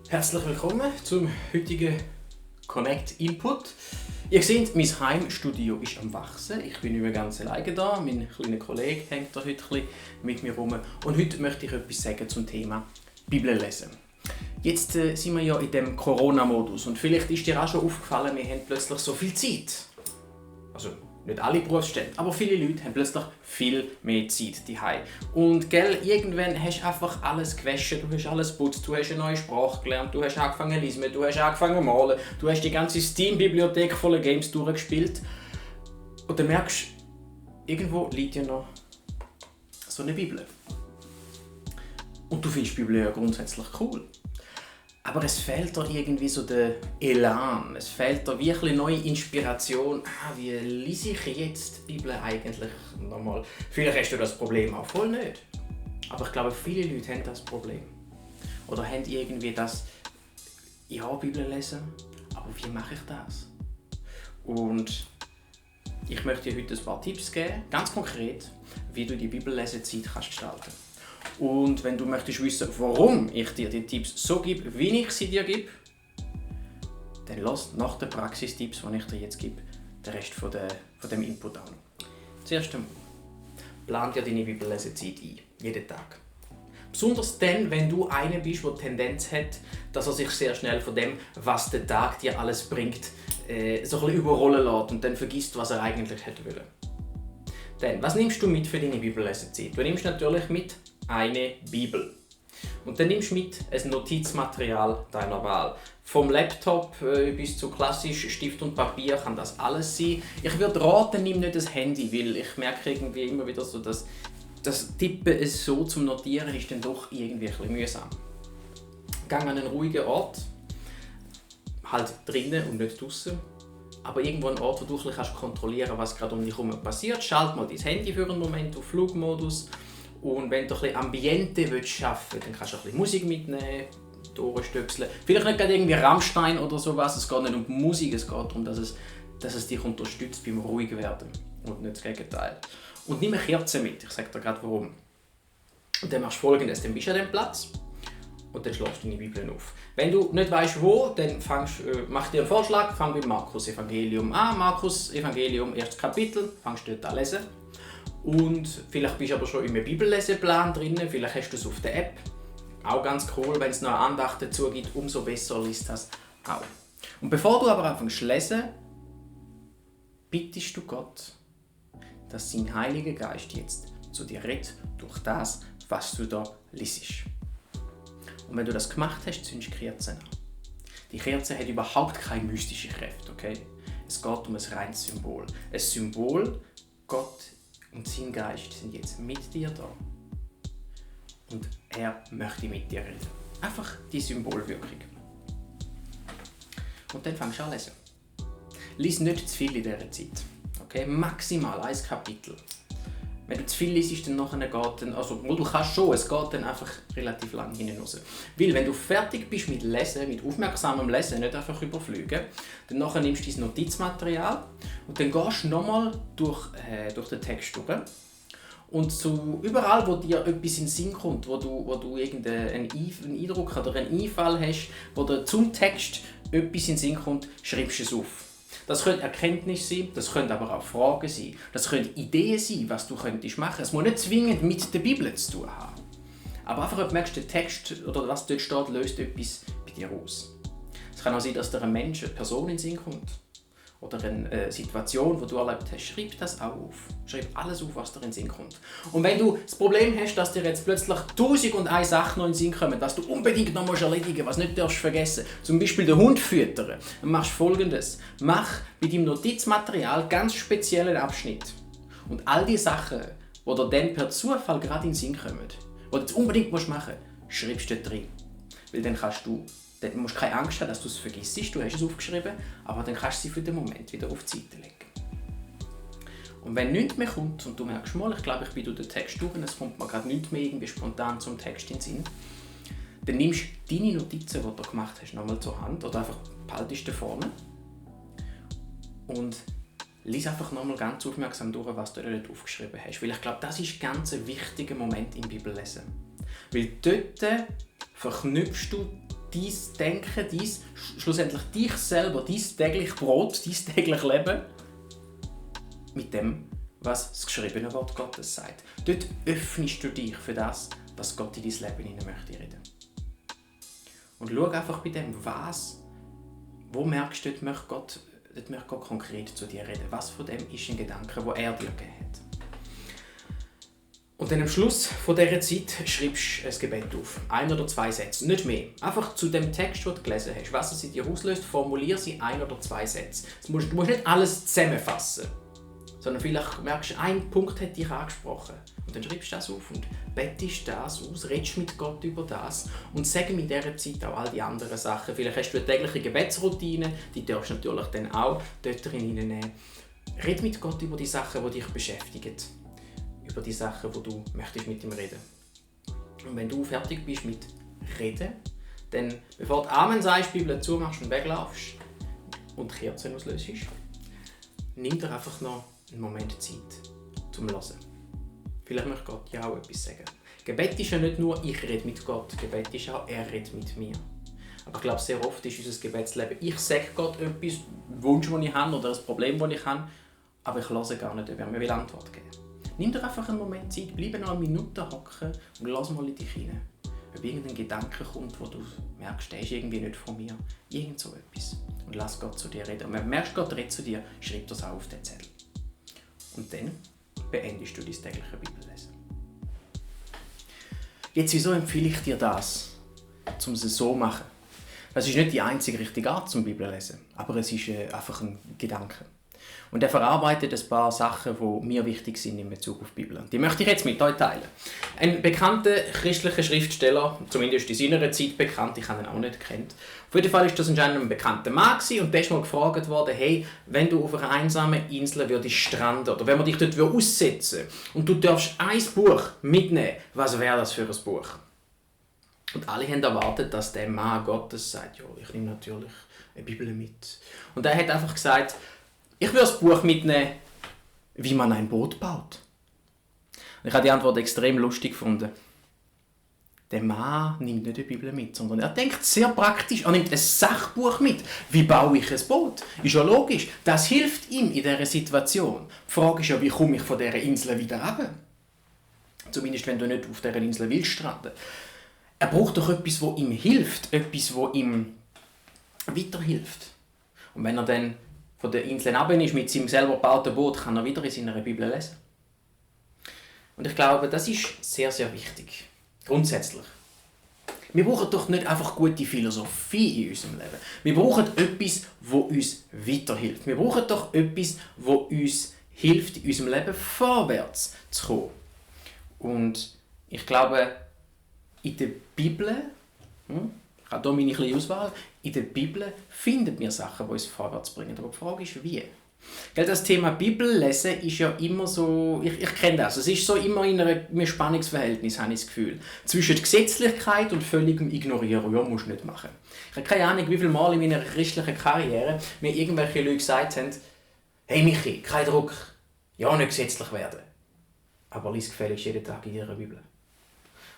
Herzlich willkommen zum heutigen Connect Input. Ihr seht, mein Heimstudio ist am Wachsen. Ich bin nicht mehr ganz alleine da. Mein kleiner Kollege hängt da heute ein bisschen mit mir rum. Und heute möchte ich etwas sagen zum Thema Bibel lesen. Jetzt sind wir ja in dem Corona-Modus und vielleicht ist dir auch schon aufgefallen, wir haben plötzlich so viel Zeit. Also nicht alle Berufsstände, aber viele Leute haben plötzlich viel mehr Zeit daheim. Und gell, irgendwann hast du einfach alles gewaschen, du hast alles geputzt, du hast eine neue Sprache gelernt, du hast angefangen zu lesen, du hast angefangen zu malen, du hast die ganze Steam-Bibliothek voller Games durchgespielt. Und dann merkst du, irgendwo liegt ja noch so eine Bibel. Und du findest die Bibel ja grundsätzlich cool. Aber es fehlt da irgendwie so der Elan, es fehlt da wirklich neue Inspiration. Wie lese ich jetzt die Bibel eigentlich nochmal? Vielleicht hast du das Problem auch voll nicht. Aber ich glaube, viele Leute haben das Problem. Oder haben irgendwie das, ja, Bibel lesen, aber wie mache ich das? Und ich möchte dir heute ein paar Tipps geben, ganz konkret, wie du die Bibellesezeit kannst gestalten. Und wenn du möchtest wissen, warum ich dir die Tipps so gebe, wie ich sie dir gebe, dann lass nach den Praxistipps, die ich dir jetzt gebe, den Rest von dem Input an. Zuerst einmal, plan dir deine Bibellesezeit ein, jeden Tag. Besonders dann, wenn du einer bist, der die Tendenz hat, dass er sich sehr schnell von dem, was der Tag dir alles bringt, so ein bisschen überrollen lässt und dann vergisst, was er eigentlich hätte wollen. Dann, was nimmst du mit für deine Bibellesezeit? Du nimmst natürlich mit eine Bibel. Und dann nimmst du mit ein Notizmaterial deiner Wahl. Vom Laptop bis zu klassisch Stift und Papier kann das alles sein. Ich würde raten, nimm nicht das Handy, weil ich merke irgendwie immer wieder so, dass das Tippen es so zum Notieren ist dann doch irgendwie ein bisschen mühsam. Geh an einen ruhigen Ort, halt drinnen und nicht draußen. Aber irgendwo ein Ort, wo du kannst kontrollieren, was gerade um dich herum passiert. Schalt mal dein Handy für einen Moment auf Flugmodus. Und wenn du ein bisschen Ambiente arbeiten willst, dann kannst du ein bisschen Musik mitnehmen, durchstöpseln. Vielleicht nicht gerade irgendwie Rammstein oder sowas. Es geht nicht um die Musik, es geht darum, dass es dich unterstützt beim Ruhigwerden und nicht das Gegenteil. Und nimm eine Kerze mit, ich sage dir gerade warum. Und dann machst du Folgendes, dann bist du an dem Platz und dann schlägst du deine Bibel auf. Wenn du nicht weißt wo, dann mach dir einen Vorschlag, fang mit Markus Evangelium an. Markus Evangelium, erstes Kapitel, fangst dort an zu lesen. Und vielleicht bist du aber schon in einem Bibelleseplan drin, vielleicht hast du es auf der App. Auch ganz cool, wenn es noch eine Andacht dazu gibt, umso besser liest das auch. Und bevor du aber anfängst zu lesen, bittest du Gott, dass sein Heiliger Geist jetzt zu dir redet durch das, was du da liest. Und wenn du das gemacht hast, zündest du die Kerze an. Die Kerze hat überhaupt keine mystische Kraft, okay? Es geht um ein reines Symbol. Ein Symbol, Gott und sein Geist sind jetzt mit dir da. Und er möchte mit dir reden. Einfach die Symbolwirkung. Und dann fängst du an zu lesen. Lies nicht zu viel in dieser Zeit. Okay? Maximal ein Kapitel. Wenn du zu viel liest, dann nachher du kannst schon, es geht dann einfach relativ lang hinten raus. Weil wenn du fertig bist mit Lesen, mit aufmerksamem Lesen, nicht einfach überfliegen, dann nachher nimmst du dein Notizmaterial und dann gehst du nochmal durch den Text durch. Und so überall, wo dir etwas in den Sinn kommt, wo du irgendeinen Eindruck oder einen Einfall hast, wo dir zum Text etwas in den Sinn kommt, schreibst du es auf. Das können Erkenntnisse sein, das können aber auch Fragen sein. Das können Ideen sein, was du könntest machen. Es muss nicht zwingend mit der Bibel zu tun haben. Aber einfach, ob du merkst, der Text oder was dort steht, löst etwas bei dir aus. Es kann auch sein, dass dir ein Mensch, eine Person in den Sinn kommt. Oder eine Situation, die du erlebt hast. Schreib das auch auf. Schreib alles auf, was dir in den Sinn kommt. Und wenn du das Problem hast, dass dir jetzt plötzlich 1001 Sachen noch in den Sinn kommen, dass du unbedingt noch erledigen musst, was nicht darfst vergessen, zum Beispiel den Hund füttern, dann machst du Folgendes. Mach bei deinem Notizmaterial ganz speziellen Abschnitt. Und all die Sachen, die dir dann per Zufall gerade in den Sinn kommen, die du jetzt unbedingt machen musst, schreibst du dort drin. Weil dann musst du keine Angst haben, dass du es vergisst. Du hast es aufgeschrieben, aber dann kannst du sie für den Moment wieder auf die Seite legen. Und wenn nichts mehr kommt und du merkst, ich glaube, ich bin durch den Text durch und es kommt mir gerade nichts mehr irgendwie spontan zum Text in den Sinn, dann nimmst du deine Notizen, die du gemacht hast, nochmal zur Hand oder einfach behaltest du vorne und lies einfach nochmal ganz aufmerksam durch, was du dort aufgeschrieben hast. Weil ich glaube, das ist ganz ein wichtiger Moment im Bibellesen. Weil dort verknüpfst du dein Denken, schlussendlich dich selber, dein tägliches Brot, dein tägliches Leben mit dem, was das geschriebene Wort Gottes sagt. Dort öffnest du dich für das, was Gott in dein Leben hinein möchte reden. Und schau einfach bei dem, wo merkst du, dort möchte Gott konkret zu dir reden. Was von dem ist ein Gedanke, den er dir gegeben hat. Und dann am Schluss dieser Zeit schreibst du ein Gebet auf. 1 oder 2 Sätze, nicht mehr. Einfach zu dem Text, den du gelesen hast, was es in dir auslöst, formulier sie 1 oder 2 Sätze. Du musst nicht alles zusammenfassen, sondern vielleicht merkst du, ein Punkt hat dich angesprochen. Und dann schreibst du das auf und bettest das aus, redest mit Gott über das und sag in dieser Zeit auch all die anderen Sachen. Vielleicht hast du eine tägliche Gebetsroutine, die darfst du natürlich dann auch dort reinnehmen. Red mit Gott über die Sachen, die dich beschäftigen. Über die Sachen, die du möchtest mit ihm reden. Und wenn du fertig bist mit Reden, dann, bevor du Amen sagst, die Bibel zumachst und weglaufst und die Kerzen auslöst, nimm dir einfach noch einen Moment Zeit zum Hören. Vielleicht möchte Gott ja auch etwas sagen. Gebet ist ja nicht nur, ich rede mit Gott, Gebet ist auch, er redet mit mir. Aber ich glaube, sehr oft ist unser Gebetsleben, ich sage Gott etwas, einen Wunsch, den ich habe oder ein Problem, das ich habe, aber ich höre gar nicht, ob er mir Antwort geben will. Nimm dir einfach einen Moment Zeit, bleib noch eine Minute hocken und lass mal in dich hinein. Ob irgendein Gedanke kommt, wo du merkst, der ist irgendwie nicht von mir. Irgend so etwas. Und lass Gott zu dir reden. Und wenn du merkst, Gott redet zu dir, schreib das auch auf den Zettel. Und dann beendest du dein tägliche Bibellesen. Jetzt, wieso empfehle ich dir das, um es so zu machen? Das ist nicht die einzige richtige Art zum Bibellesen, aber es ist einfach ein Gedanke. Und er verarbeitet ein paar Sachen, die mir wichtig sind in Bezug auf die Bibel. Die möchte ich jetzt mit euch teilen. Ein bekannter christlicher Schriftsteller, zumindest in seiner Zeit bekannt, ich habe ihn auch nicht gekannt. Auf jeden Fall war das anscheinend ein bekannter Mann und der ist mal gefragt worden, hey, wenn du auf einer einsamen Insel würdest stranden oder wenn man dich dort aussetzen würde und du darfst ein Buch mitnehmen, was wäre das für ein Buch? Und alle haben erwartet, dass der Mann Gottes sagt, ja, ich nehme natürlich eine Bibel mit. Und er hat einfach gesagt, ich würde das Buch mitnehmen, wie man ein Boot baut. Und ich habe die Antwort extrem lustig gefunden. Der Mann nimmt nicht eine Bibel mit, sondern er denkt sehr praktisch. Er nimmt ein Sachbuch mit. Wie baue ich ein Boot? Ist ja logisch. Das hilft ihm in dieser Situation. Die Frage ist ja, wie komme ich von dieser Insel wieder runter? Zumindest, wenn du nicht auf dieser Insel willst stranden. Er braucht doch etwas, das ihm hilft. Etwas, das ihm weiterhilft. Und wenn er dann von der Insel runter ist, mit seinem selber gebauten Boot, kann er wieder in seiner Bibel lesen. Und ich glaube, das ist sehr, sehr wichtig. Grundsätzlich. Wir brauchen doch nicht einfach gute Philosophie in unserem Leben. Wir brauchen etwas, das uns weiterhilft. Wir brauchen doch etwas, das uns hilft, in unserem Leben vorwärts zu kommen. Und ich glaube, in der Bibel, ich habe hier meine kleine Auswahl, in der Bibel finden wir Sachen, die uns vorwärts bringen. Aber die Frage ist, wie? Das Thema Bibellesen ist ja immer so, ich kenne das, es ist so immer in einem Spannungsverhältnis, habe ich das Gefühl. Zwischen Gesetzlichkeit und völligem Ignorieren, ja, musst du nicht machen. Ich habe keine Ahnung, wie viele Mal in meiner christlichen Karriere mir irgendwelche Leute gesagt haben, hey Michi, kein Druck, ja, nicht gesetzlich werden. Aber lies gefälligst jeden Tag in ihrer Bibel.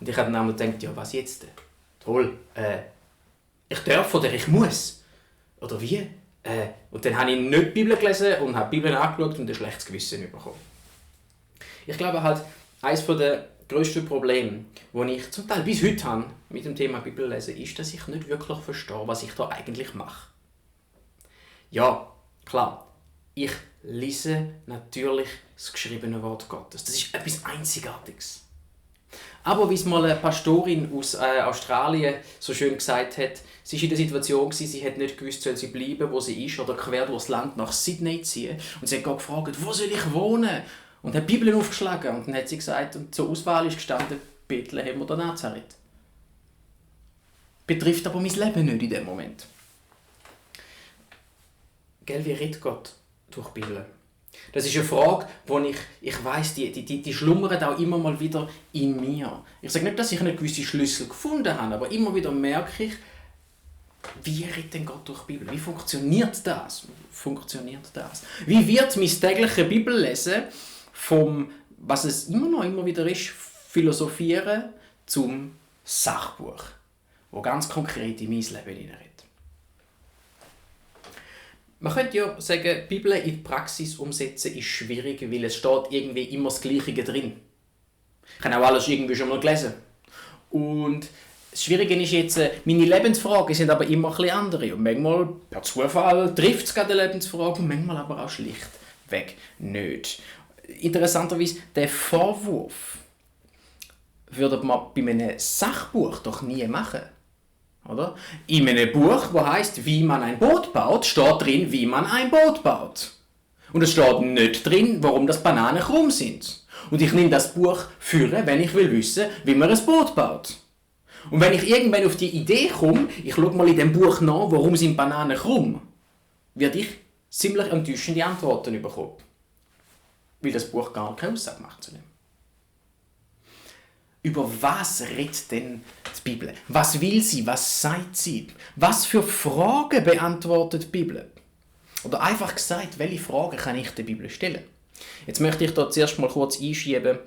Und ich habe dann einmal gedacht, ja, was jetzt? Toll, ich darf oder ich muss. Oder wie? Und dann habe ich nicht die Bibel gelesen und habe die Bibel angeschaut und ein schlechtes Gewissen bekommen. Ich glaube halt, eines der grössten Probleme, die ich zum Teil bis heute habe mit dem Thema Bibellesen, ist, dass ich nicht wirklich verstehe, was ich da eigentlich mache. Ja, klar, ich lese natürlich das geschriebene Wort Gottes. Das ist etwas Einzigartiges. Aber wie es mal eine Pastorin aus Australien so schön gesagt hat, sie war in der Situation, sie hat nicht gewusst, soll sie bleiben, wo sie ist, oder quer durchs Land nach Sydney ziehen. Und sie hat Gott gefragt, wo soll ich wohnen? Und hat die Bibel aufgeschlagen. Und dann hat sie gesagt, und zur Auswahl ist gestanden, Bethlehem oder Nazareth. Betrifft aber mein Leben nicht in dem Moment. Gell, wie redet Gott durch die Bibel? Das ist eine Frage, die ich weiss, die schlummert auch immer mal wieder in mir. Ich sage nicht, dass ich nicht gewisse Schlüssel gefunden habe, aber immer wieder merke ich, wie redet denn Gott durch die Bibel? Wie funktioniert das? Wie wird mein tägliches Bibellesen vom, was es immer wieder ist, Philosophieren zum Sachbuch? der ganz konkret in mein Leben hineinredet. Man könnte ja sagen, die Bibel in die Praxis umsetzen ist schwierig, weil es steht irgendwie immer das Gleiche drin. Ich habe auch alles irgendwie schon mal gelesen. Und das Schwierige ist jetzt, meine Lebensfragen sind aber immer ein bisschen andere. Und manchmal, per Zufall, trifft es gerade eine Lebensfrage und manchmal aber auch schlichtweg nicht. Interessanterweise, der Vorwurf würde man bei einem Sachbuch doch nie machen. Oder? In einem Buch, das heisst, wie man ein Boot baut, steht drin, wie man ein Boot baut. Und es steht nicht drin, warum das Bananen krumm sind. Und ich nehme das Buch führen, wenn ich will wissen, wie man ein Boot baut. Und wenn ich irgendwann auf die Idee komme, ich schaue mal in dem Buch nach, warum sind Bananen krumm, werde ich ziemlich enttäuschende Antworten bekommen. Weil das Buch gar keine Aussage macht zu dem. Über was redet denn die Bibel? Was will sie? Was sagt sie? Was für Fragen beantwortet die Bibel? Oder einfach gesagt, welche Fragen kann ich der Bibel stellen? Jetzt möchte ich da zuerst mal kurz einschieben.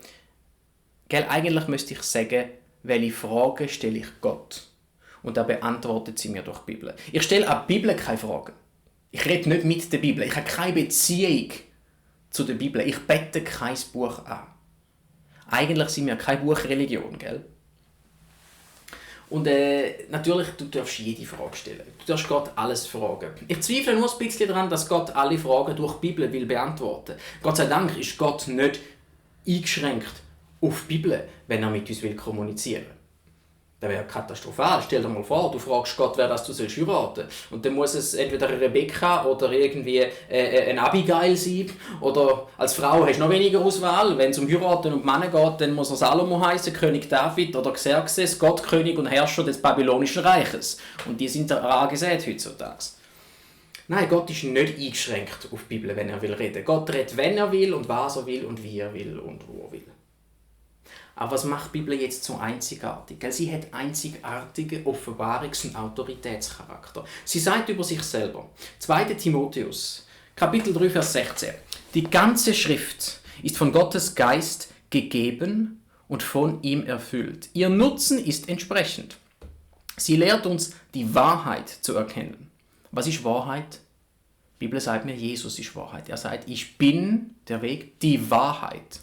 Eigentlich müsste ich sagen, welche Fragen stelle ich Gott? Und da beantwortet sie mir durch die Bibel. Ich stelle an die Bibel keine Fragen. Ich rede nicht mit der Bibel. Ich habe keine Beziehung zu der Bibel. Ich bete kein Buch an. Eigentlich sind wir keine Buchreligion, gell? Und natürlich, du darfst jede Frage stellen. Du darfst Gott alles fragen. Ich zweifle nur ein bisschen daran, dass Gott alle Fragen durch die Bibel will beantworten. Gott sei Dank ist Gott nicht eingeschränkt auf die Bibel, wenn er mit uns kommunizieren will. Das wäre katastrophal. Stell dir mal vor, du fragst Gott, wer das du heiraten sollst. Und dann muss es entweder eine Rebekka oder irgendwie ein Abigail sein. Oder als Frau hast du noch weniger Auswahl. Wenn es um Heiraten und Männer geht, dann muss er Salomo heißen, König David oder Xerxes, Gott, König und Herrscher des babylonischen Reiches. Und die sind rar gesät heutzutage. Nein, Gott ist nicht eingeschränkt auf die Bibel, wenn er will reden. Gott redet, wenn er will und was er will und wie er will und wo er will. Aber was macht die Bibel jetzt so einzigartig? Sie hat einzigartigen Offenbarungs- und Autoritätscharakter. Sie sagt über sich selber, 2. Timotheus, Kapitel 3, Vers 16, die ganze Schrift ist von Gottes Geist gegeben und von ihm erfüllt. Ihr Nutzen ist entsprechend. Sie lehrt uns, die Wahrheit zu erkennen. Was ist Wahrheit? Die Bibel sagt mir, Jesus ist Wahrheit. Er sagt, ich bin der Weg, die Wahrheit.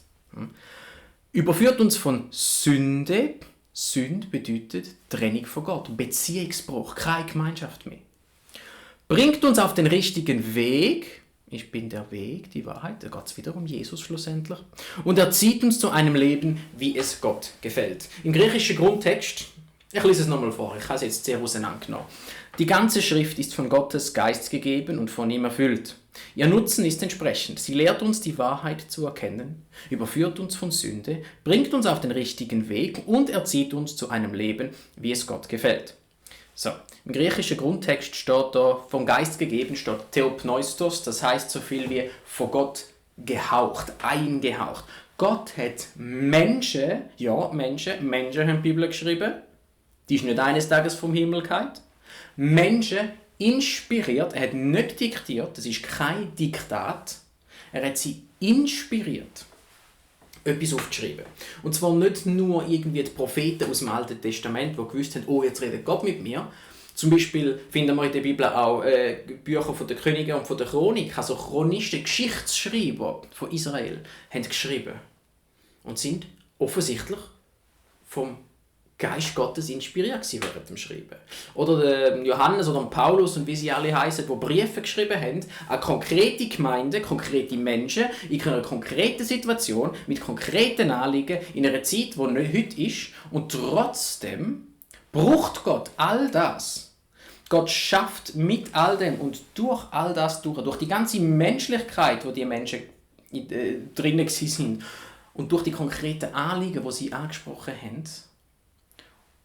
Überführt uns von Sünde. Sünde bedeutet Trennung von Gott, Beziehungsbruch, keine Gemeinschaft mehr. Bringt uns auf den richtigen Weg. Ich bin der Weg, die Wahrheit. Da geht es wieder um Jesus schlussendlich. Und erzieht uns zu einem Leben, wie es Gott gefällt. Im griechischen Grundtext, ich lese es nochmal vor, ich habe es jetzt sehr auseinandergenommen. Die ganze Schrift ist von Gottes Geist gegeben und von ihm erfüllt. Ihr Nutzen ist entsprechend. Sie lehrt uns, die Wahrheit zu erkennen, überführt uns von Sünde, bringt uns auf den richtigen Weg und erzieht uns zu einem Leben, wie es Gott gefällt. So, im griechischen Grundtext steht da, vom Geist gegeben, steht Theopneustos, das heißt so viel wie von Gott gehaucht, eingehaucht. Gott hat Menschen haben die Bibel geschrieben, die ist nicht eines Tages vom Himmel gefallen. Menschen inspiriert, er hat nicht diktiert, das ist kein Diktat, er hat sie inspiriert, etwas aufzuschreiben. Und zwar nicht nur irgendwie die Propheten aus dem Alten Testament, die gewusst haben, oh, jetzt redet Gott mit mir. Zum Beispiel finden wir in der Bibel auch Bücher von den Königen und von der Chronik, also Chronisten, Geschichtsschreiber von Israel, haben geschrieben und sind offensichtlich vom Geist Gottes inspiriert während dem Schreiben. Oder der Johannes oder Paulus und wie sie alle heißen, die Briefe geschrieben haben an konkrete Gemeinden, konkrete Menschen, in einer konkreten Situation, mit konkreten Anliegen, in einer Zeit, die nicht heute ist. Und trotzdem braucht Gott all das. Gott schafft mit all dem und durch all das durch die ganze Menschlichkeit, wo die Menschen drinnen sind und durch die konkreten Anliegen, die sie angesprochen haben,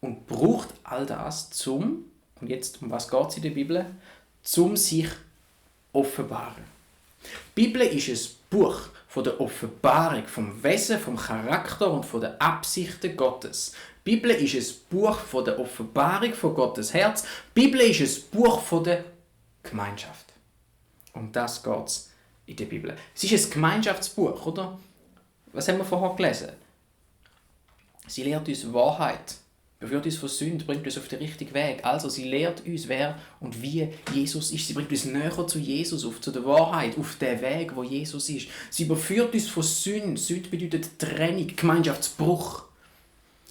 und braucht all das und jetzt um was geht es in der Bibel? Zum sich offenbaren. Die Bibel ist ein Buch von der Offenbarung, vom Wesen, vom Charakter und von den Absichten Gottes. Die Bibel ist ein Buch von der Offenbarung von Gottes Herz. Die Bibel ist ein Buch von der Gemeinschaft. Um das geht es in der Bibel. Es ist ein Gemeinschaftsbuch, oder? Was haben wir vorher gelesen? Sie lehrt uns Wahrheit Beführt uns von Sünde, bringt uns auf den richtigen Weg. Also sie lehrt uns, wer und wie Jesus ist. Sie bringt uns näher zu Jesus, zu der Wahrheit, auf den Weg, wo Jesus ist. Sie überführt uns von Sünde. Sünde bedeutet Trennung, Gemeinschaftsbruch.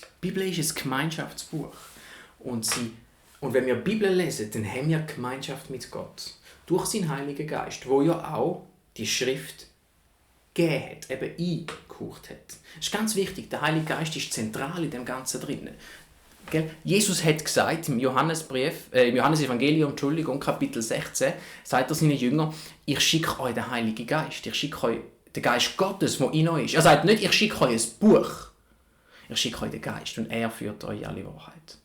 Die Bibel ist ein Gemeinschaftsbuch. Und wenn wir die Bibel lesen, dann haben wir Gemeinschaft mit Gott. Durch seinen Heiligen Geist, wo ja auch die Schrift gegeben hat, eben eingehaucht hat. Das ist ganz wichtig, der Heilige Geist ist zentral in dem Ganzen drin. Jesus hat gesagt, im Johannesevangelium, Kapitel 16, sagt er seinen Jüngern, ich schicke euch den Heiligen Geist, ich schicke euch den Geist Gottes, der in euch ist. Er sagt nicht, ich schicke euch ein Buch, ich schicke euch den Geist und er führt euch alle Wahrheit.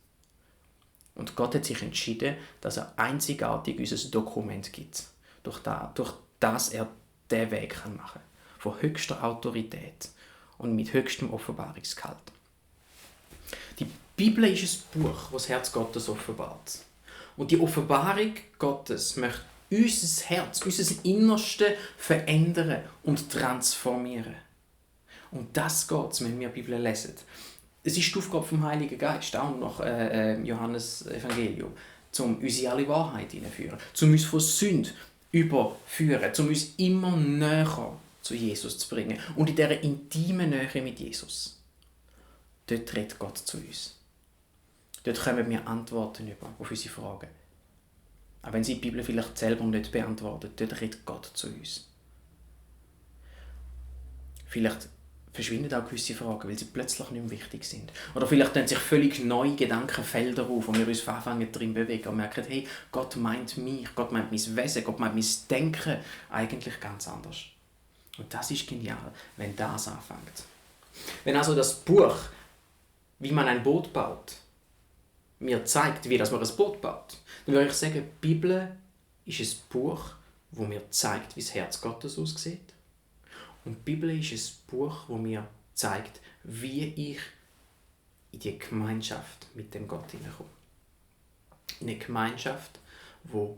Und Gott hat sich entschieden, dass er einzigartig uns ein Dokument gibt, durch das er diesen Weg machen kann, von höchster Autorität und mit höchstem Offenbarungsgehalt. Die Bibel ist ein Buch, das das Herz Gottes offenbart. Und die Offenbarung Gottes möchte unser Herz, unser Innerste verändern und transformieren. Und das geht es, wenn wir die Bibel lesen. Es ist die Aufgabe vom Heiligen Geist, auch nach Johannes Evangelium, um uns in alle Wahrheit hineinzuführen, um uns von Sünde überführen, um uns immer näher zu Jesus zu bringen und in dieser intimen Nähe mit Jesus. Dort redet Gott zu uns. Dort kommen wir Antworten über auf unsere Fragen. Auch wenn sie die Bibel vielleicht selber nicht beantwortet, dort redet Gott zu uns. Vielleicht verschwinden auch gewisse Fragen, weil sie plötzlich nicht mehr wichtig sind. Oder vielleicht tun sich völlig neue Gedankenfelder auf, wo wir uns anfangen drin bewegen und merken, hey, Gott meint mich, Gott meint mein Wesen, Gott meint mein Denken eigentlich ganz anders. Und das ist genial, wenn das anfängt. Wenn also das Buch, wie man ein Boot baut, mir zeigt, wie man ein Boot baut, dann würde ich sagen, die Bibel ist ein Buch, das mir zeigt, wie das Herz Gottes aussieht. Und die Bibel ist ein Buch, das mir zeigt, wie ich in die Gemeinschaft mit dem Gott hineinkomme. In eine Gemeinschaft, die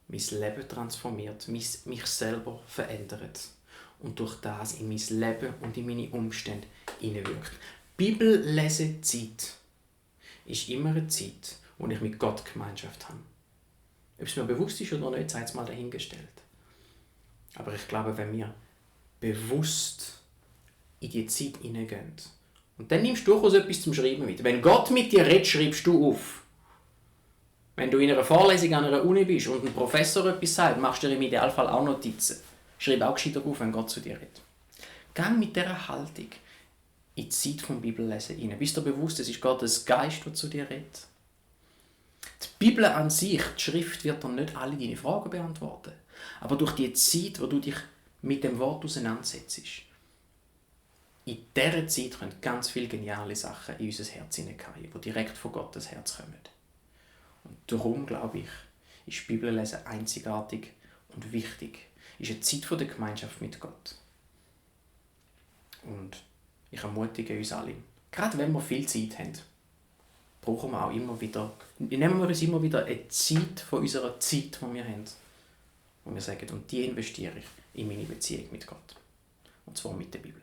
mein Leben transformiert, mich selber verändert und durch das in mein Leben und in meine Umstände hineinwirkt. Bibellesezeit ist immer eine Zeit, wo ich mit Gott Gemeinschaft habe. Ob es mir bewusst ist oder nicht, sei es mal dahingestellt. Aber ich glaube, wenn wir bewusst in die Zeit hineingehen, und dann nimmst du durchaus etwas zum Schreiben mit. Wenn Gott mit dir redet, schreibst du auf. Wenn du in einer Vorlesung an einer Uni bist und ein Professor etwas sagt, machst du dir im Idealfall auch Notizen. Schreib auch gescheiter auf, wenn Gott zu dir redet. Geh mit dieser Haltung in die Zeit des Bibellesen hinein. Bist du dir bewusst, es ist Gottes Geist, der zu dir redet? Die Bibel an sich, die Schrift, wird dir nicht alle deine Fragen beantworten. Aber durch die Zeit, wo du dich mit dem Wort auseinandersetzt, in dieser Zeit können ganz viele geniale Sachen in unser Herz hineinkommen, die direkt von Gottes Herz kommen. Und darum, glaube ich, ist Bibellesen einzigartig und wichtig. Es ist eine Zeit der Gemeinschaft mit Gott. Und ich ermutige uns alle, gerade wenn wir viel Zeit haben, nehmen wir uns immer wieder eine Zeit von unserer Zeit, die wir haben, wo wir sagen, und die investiere ich in meine Beziehung mit Gott. Und zwar mit der Bibel.